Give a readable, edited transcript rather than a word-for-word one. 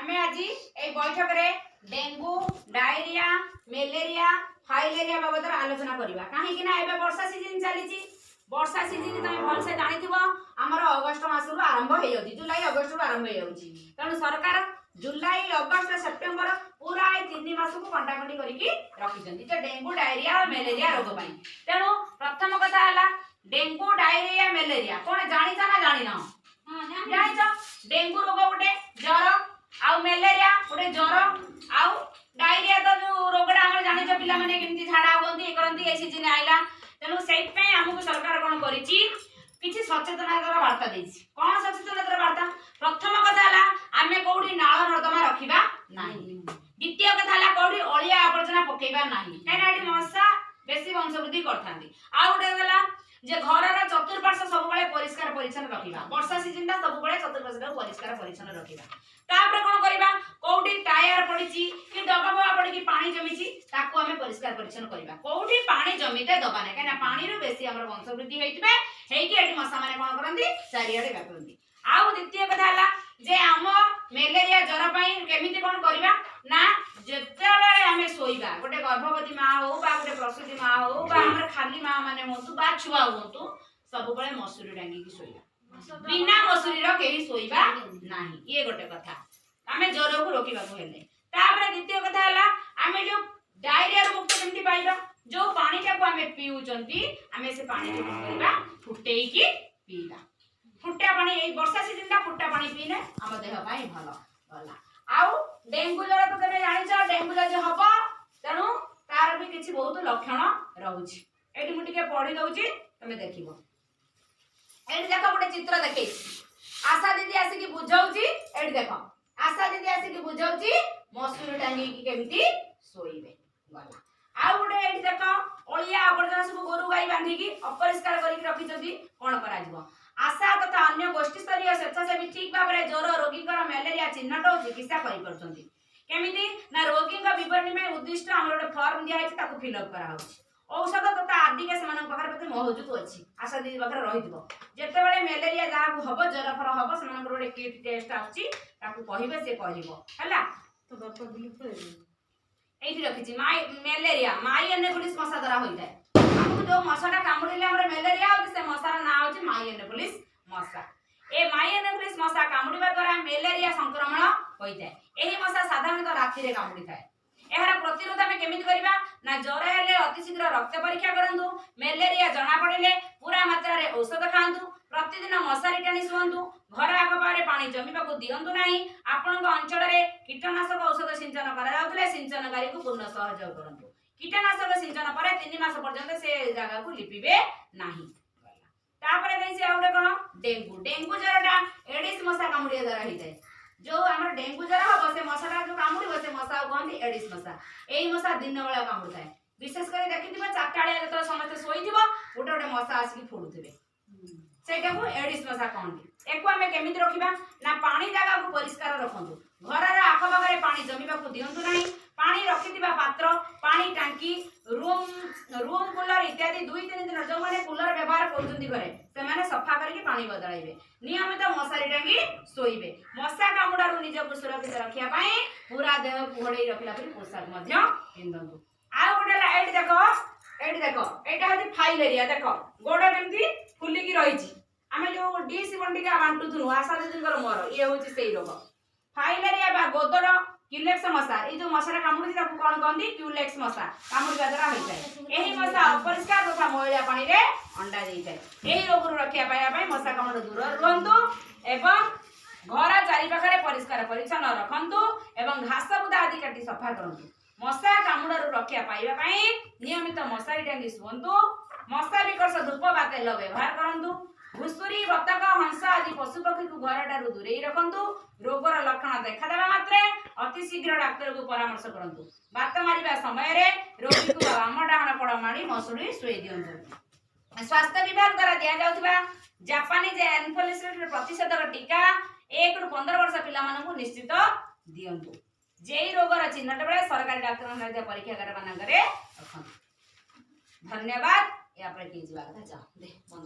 ଆମେ ଆଜି ଏଇ ବୈଠକରେ ଡେଙ୍ଗୁ, ଡାଇରିଆ, ମ୍ୟାଲେରିଆ, ଫାଇଲେରିଆ ବାବଦରେ ଆଲୋଚନା କରିବା। କାହିଁକି ନା ଏବେ ବର୍ଷା ସିଜିନ ଚାଲିଛି। ବର୍ଷା ସିଜିନ ତମେ ଭଲସେ ଜାଣିଥିବ, ଆମର ଅଗଷ୍ଟ ମାସରୁ ଆରମ୍ଭ ହେଇଯାଉଛି, ଜୁଲାଇ ଅଗଷ୍ଟରୁ ଆରମ୍ଭ ହେଇଯାଉଛି। ତେଣୁ ସରକାର ଜୁଲାଇ, ଅଗଷ୍ଟ, ସେପ୍ଟେମ୍ବର ପୁରା ଏଇ 3 ମାସକୁ କଣ୍ଟାକଣ୍ଟି କରିକି ରଖିଛନ୍ତି ଯେ ଡେଙ୍ଗୁ, ଡାଇରିଆ ଓ ମ୍ୟାଲେରିଆ ରୋଗ ପାଇଁ। ତେଣୁ ପ୍ରଥମ କଥା ହେଲା, ଡେଙ୍ଗୁ, ଡାଇରିଆ, ମ୍ୟାଲେରିଆ କଣ ଜାଣିଛ ନା ଜାଣିନ? ଜାଣିଛ। ଡେଙ୍ଗୁ ରୋଗ ଗୋଟେ ଜ୍ୱର, ଆଉ ମ୍ୟାଲେରିଆ ଗୋଟେ ଜ୍ୱର, ଆଉ ଡାଇରିଆ ତ ଯୋଉ ରୋଗଟା ଆମର ଜାଣିଛ, ପିଲାମାନେ କେମିତି ଝାଡା ହୁଅନ୍ତି, ଇଏ କରନ୍ତି, ଏ ସିଜିନ ଆଇଲା। ତେଣୁ ସେଇଥିପାଇଁ ଆମକୁ ସରକାର କଣ କରିଛି? କିଛି ସଚେତନତାର ବାର୍ତ୍ତା ଦେଇଛି। କଣ ସଚେତନତାର ବାର୍ତ୍ତା? ପ୍ରଥମ କଥା ହେଲା, ଆମେ କୋଉଠି ନାଳ ନର୍ଦ୍ଦମା ରଖିବା ନାହିଁ। ଦ୍ୱିତୀୟ କଥା ହେଲା, କୋଉଠି ଅଳିଆ ଆବର୍ଜନା ପକେଇବା ନାହିଁ, କାହିଁକିନା ଏଠି ମଶା ବେଶୀ ବଂଶବୃଦ୍ଧି କରିଥାନ୍ତି। ଆଉ ଗୋଟେ ହେଲା ଯେ ଘରର ଚତୁର୍ପାର୍ଶ୍ୱ ସବୁବେଳେ ପରିଷ୍କାର ପରିଚ୍ଛନ୍ନ ରଖିବା। ବର୍ଷା ସିଜିନଟା ସବୁବେଳେ ଚତୁର୍ପାର୍ଶ୍ୱଟାକୁ ପରିଷ୍କାର ପରିଚ୍ଛନ୍ନ ରଖିବା। ତାପରେ କଣ କରିବା? କୋଉଠି ଟାୟାର ପଡିଛି କି ଡବା ଫବା ପଡିକି ପାଣି ଜମିଛି, ତାକୁ ଆମେ ପରିଷ୍କାର ପରିଚ୍ଛନ୍ନ କରିବା। କୋଉଠି ପାଣି ଜମିତେ ଦବା ନାହିଁ, କାହିଁକିନା ପାଣିରୁ ବେଶୀ ଆମର ବଂଶବୃଦ୍ଧି ହେଇଥିବେ, ହେଇକି ଏଠି ମଶା ମାନେ କଣ କରନ୍ତି? ଚାରିଆଡେ ବ୍ୟାପନ୍ତି। ଆଉ ଦ୍ୱିତୀୟ କଥା ହେଲା ଯେ ଆମ ମ୍ୟାଲେରିଆ ଜ୍ୱର ପାଇଁ କେମିତି କଣ କରିବା ନା, ଯେତେବେଳେ ଆମେ ଶୋଇବା, ଗୋଟେ ଗର୍ଭବତୀ ମା ହଉ ବା ଗୋଟେ ପ୍ରସୂତି ମା ହଉ ବା ଆମର ଖାଲି ମା ମାନେ ହୁଅନ୍ତୁ ବା ଛୁଆ ହୁଅନ୍ତୁ, ସବୁବେଳେ ମସୁରୀ ଟାଙ୍ଗିକି ଶୋଇବା। ବିନା ମସୁରୀର କେହି ଶୋଇବା ନାହିଁ। ଇଏ ଗୋଟେ କଥା ଆମେ ଜ୍ୱରକୁ ରୋକିବାକୁ ହେଲେ। ତାପରେ ଦ୍ୱିତୀୟ କଥା ହେଲା, ଆମେ ଯୋଉ ଡାଇରିଆରୁ ମୁକ୍ତ କେମିତି ପାଇବା? ଯୋଉ ପାଣିଟାକୁ ଆମେ ପିଉଛନ୍ତି, ଆମେ ସେ ପାଣିକୁ କଣ କରିବା? ଫୁଟେଇକି ପିଇବା। ଫୁଟା ପାଣି, ଏଇ ବର୍ଷା ସିଜନଟା ଫୁଟା ପାଣି ପିଇଲେ ଆମ ଦେହ ପାଇଁ ଭଲ। ଗଲା। ଆଉ ଡେଙ୍ଗୁ ଜ୍ୱର ତ ତମେ ଜାଣିଛ, ଡେଙ୍ଗୁ ଯଦି ହବ, ତେଣୁ ତାର ବି କିଛି ବହୁତ ଲକ୍ଷଣ ରହୁଛି। ଏଇଠି ମୁଁ ଟିକେ ପଢି ଦଉଛି, ତମେ ଦେଖିବ। ଏଇଠି ଦେଖ, ଗୋଟେ ଚିତ୍ର ଦେଖେଇଛି। ଆଶା ଦିଦି ଆସିକି ବୁଝାଉଛି। ଏଇଠି ଦେଖ, ଆଶା ଦିଦି ଆସିକି ବୁଝାଉଛି ମସୁରୀ ଟାଙ୍ଗିକି କେମିତି ଶୋଇବେ। ଗଲା। ଆଉ ଗୋଟେ ଏଇଠି ଦେଖ, ଅଳିଆ ଆବର୍ଜନା ସବୁ ଗୋରୁ ଗାଈ ବାନ୍ଧିକି ଅପରିଷ୍କାର କରିକି ରଖିଛନ୍ତି। କଣ କରାଯିବ? ଆଶା ତଥା ଅନ୍ୟ ଗୋଷ୍ଠୀ ସ୍ତରୀୟ ସ୍ୱେଚ୍ଛାସେବୀ ଠିକ ଭାବରେ ଜ୍ୱର ରୋଗୀଙ୍କର ମ୍ୟାଲେରିଆ ଚିହ୍ନଟ ଓ ଚିକିତ୍ସା କରିପାରୁଛନ୍ତି। କେମିତି ନା, ରୋଗୀଙ୍କ ବିବରଣୀ ପାଇଁ ଉଦ୍ଦିଷ୍ଟ ଆମର ଗୋଟେ ଫର୍ମ ଦିଆହେଇଛି, ତାକୁ ଫିଲ୍ଅପ୍ କରାହଉଛି। ଔଷଧ ତଥା ଆଦିକା ସେମାନଙ୍କ ପାଖରେ ବୋଧେ ମହଜୁଦ ଅଛି, ଆଶା ଦିଦି ପାଖରେ ରହିଥିବ। ଯେତେବେଳେ ମ୍ୟାଲେରିଆ ଯାହାକୁ ହବ, ଜ୍ୱର ଫର ହବ, ସେମାନଙ୍କର ଗୋଟେ କିଟ୍ ଟେଷ୍ଟ ଆସୁଛି, ତାକୁ କହିବେ, ସେ କହିବ। ହେଲା। ତ ବାପା ବୁଲି ପଳେଇଲେ। ଏଇଠି ରଖିଛି। ମାଇ ମ୍ୟାଲେରିଆ ମାଇ ଏନୋଫିଲିସ୍ ମଶା ଦ୍ୱାରା ହୋଇଥାଏ। ଆମକୁ ଯୋଉ ମଶାଟା କାମୁଡ଼ିଲେ ଆମର ମ୍ୟାଲେରିଆ ହଉଛି, ସେ ମଶାର ନାଁ ହଉଛି ମାଇ ଏନୋଫିଲିସ୍ ମଶା। ଏ ମାଇ ଏନୋଫିଲିସ୍ ମଶା କାମୁଡ଼ିବା ଦ୍ୱାରା ମ୍ୟାଲେରିଆ ସଂକ୍ରମଣ ହୋଇଥାଏ। ଏହି ମଶା ସାଧାରଣତଃ ରାତିରେ କାମୁଡ଼ିଥାଏ। ଏହାର ପ୍ରତିରୋଧ ଆମେ କେମିତି କରିବା ନା, ଜ୍ୱର ହେଲେ ଅତି ଶୀଘ୍ର ରକ୍ତ ପରୀକ୍ଷା କରନ୍ତୁ। ମ୍ୟାଲେରିଆ ଜଣା ପଡ଼ିଲେ ପୁରା ମାତ୍ରାରେ ଔଷଧ ଖାଆନ୍ତୁ। ପ୍ରତିଦିନ ମଶାରୀ ଟାଣି ଶୁଅନ୍ତୁ। ଘର ଆଖପାଖରେ ପାଣି ଜମିବାକୁ ଦିଅନ୍ତୁ ନାହିଁ। ଆପଣଙ୍କ ଅଞ୍ଚଳରେ କୀଟନାଶକ ଔଷଧ ସିଞ୍ଚନ କରାଯାଉଥିଲେ ସିଞ୍ଚନକାରୀକୁ ପୂର୍ଣ୍ଣ ସହଯୋଗ କରନ୍ତୁ। କୀଟନାଶକ ସିଞ୍ଚନ ପରେ 3 ମାସ ପର୍ଯ୍ୟନ୍ତ ସେ ଜାଗାକୁ ଲିପିବେ ନାହିଁ। ତାପରେ ଦେଇଛି ଆଉ ଗୋଟେ କଣ? ଡେଙ୍ଗୁ। ଡେଙ୍ଗୁ ଜ୍ୱରଟା ଏଡିସ୍ ମଶା କାମୁଡ଼ିବା ଦ୍ୱାରା ହେଇଥାଏ। ଯୋଉ ଆମର ଡେଙ୍ଗୁ ଜ୍ୱର ହବ, ସେ ମଶାଟା ଯୋଉ କାମୁଡ଼ିବ, ସେ ମଶାକୁ କହନ୍ତି ଏଡିସ୍ ମଶା। ଏଇ ମଶା ଦିନ ବେଳା କାମୁଡ଼ିଥାଏ। ବିଶେଷ କରି ଦେଖିଥିବ, 4ଟା ବେଳିଆ ଯେତେବେଳେ ସମସ୍ତେ ଶୋଇଥିବ, ଗୋଟେ ଗୋଟେ ମଶା ଆସିକି ଫୋଡୁଥିବେ, ସେଇଟାକୁ ଏଡିସ୍ ମଶା କହନ୍ତି। ଏକୁ ଆମେ କେମିତି ରଖିବା ନା, ପାଣି ଜାଗାକୁ ପରିଷ୍କାର ରଖନ୍ତୁ। ଘରର ଆଖପାଖରେ ପାଣି ଜମିବାକୁ ଦିଅନ୍ତୁ ନାହିଁ। ପାଣି ରଖିଥିବା ପାତ୍ର, ପାଣି ଟାଙ୍କି, ରୁମ୍ କୁଲର ଇତ୍ୟାଦି 2-3 ଦିନ, ଯୋଉମାନେ କୁଲର ବ୍ୟବହାର କରୁଛନ୍ତି ଘରେ, ସେମାନେ ସଫା କରିକି ପାଣି ବଦଳାଇବେ। ନିୟମିତ ମଶାରୀ ଟାଙ୍ଗି ଶୋଇବେ। ମଶା କାମୁଡ଼ାରୁ ନିଜକୁ ସୁରକ୍ଷିତ ରଖିବା ପାଇଁ ପୁରା ଦେହକୁ ଘୋଡ଼େଇ ରଖିଲା ପରି ପୋଷାକ ମଧ୍ୟ ପିନ୍ଧନ୍ତୁ। ଆଉ ଗୋଟେ ହେଲା, ଏଇଠି ଦେଖ, ଏଇଠି ଦେଖ, ଏଇଟା ହଉଛି ଫାଇଲେରିଆ। ଦେଖ, ଗୋଡ଼ କେମିତି ଫୁଲିକି ରହିଛି। ଆମେ ଯୋଉ ଡିସ୍ ବଣ୍ଟିକା ବାଣ୍ଟୁଥିଲୁ ଆଶା ଦିଦିଙ୍କର ମୋର, ଇଏ ହଉଛି ସେଇ ରୋଗ। ଫାଇଲେରିଆ ବା ଗୋଦର କ୍ୟୁଲେକ୍ସ ମଶା। ଏଇ ଯୋଉ ମଶାଟା କାମୁଡୁଛି, ତାକୁ କଣ କହନ୍ତି? କ୍ୟୁଲେକ୍ସ ମଶା କାମୁଡ଼ିବା ଦ୍ୱାରା ହୋଇଥାଏ। ଏହି ମଶା ଅପରିଷ୍କାର ତଥା ମଇଳା ପାଣିରେ ଅଣ୍ଡା ଦେଇଥାଏ। ଏହି ରୋଗରୁ ରକ୍ଷା ପାଇବା ପାଇଁ ମଶା କାମୁଡ଼ ଦୂରରେ ରୁହନ୍ତୁ ଏବଂ ଘର ଚାରିପାଖରେ ପରିଷ୍କାର ପରିଚ୍ଛନ୍ନ ରଖନ୍ତୁ ଏବଂ ଘାସ ବୁଦା ଆଦି କାଟି ସଫା କରନ୍ତୁ। ମଶା କାମୁଡ଼ାରୁ ରକ୍ଷା ପାଇବା ପାଇଁ ନିୟମିତ ମଶାରୀ ଟାଙ୍ଗି ଶୁଅନ୍ତୁ। ମଶା ବିକର୍ଷ ଧୂପ ବା ତେଲ ବ୍ୟବହାର କରନ୍ତୁ। ଘୁଷୁରୀ, ବତକ, ହଂସ ଆଦି ପଶୁପକ୍ଷୀକୁ ଘରଠାରୁ ଦୂରେଇ ରଖନ୍ତୁ। ରୋଗର ଲକ୍ଷଣ ଦେଖାଦେବା ମାତ୍ରେ ଅତି ଶୀଘ୍ର ଡାକ୍ତରକୁ ପରାମର୍ଶ କରନ୍ତୁ। ବାତ ମାରିବା ସମୟରେ ରୋଗୀକୁ ବାମ ଡାହାଣ କଡ଼ ମାଡ଼ି ମସୁରୀ ଶୁଏଇ ଦିଅନ୍ତୁ। ସ୍ୱାସ୍ଥ୍ୟ ବିଭାଗ ଦ୍ୱାରା ଦିଆଯାଉଥିବା ଜାପାନିଜ ଏନଫେଲାଇଟିସ୍ ପ୍ରତିଷେଧକ ଟୀକା 1ରୁ 15 ବର୍ଷ ପିଲାମାନଙ୍କୁ ନିଶ୍ଚିତ ଦିଅନ୍ତୁ। ଯେଇ ରୋଗର ଚିହ୍ନଟ ବେଳେ ସରକାରୀ ଡାକ୍ତରଖାନା ପରୀକ୍ଷାଗାର ମାନଙ୍କରେ ରଖନ୍ତୁ। ଧନ୍ୟବାଦ। ୟା ପରେ କିଏ ଯିବା କଥା ଯାଅ। ଦେ ବନ୍ଦ।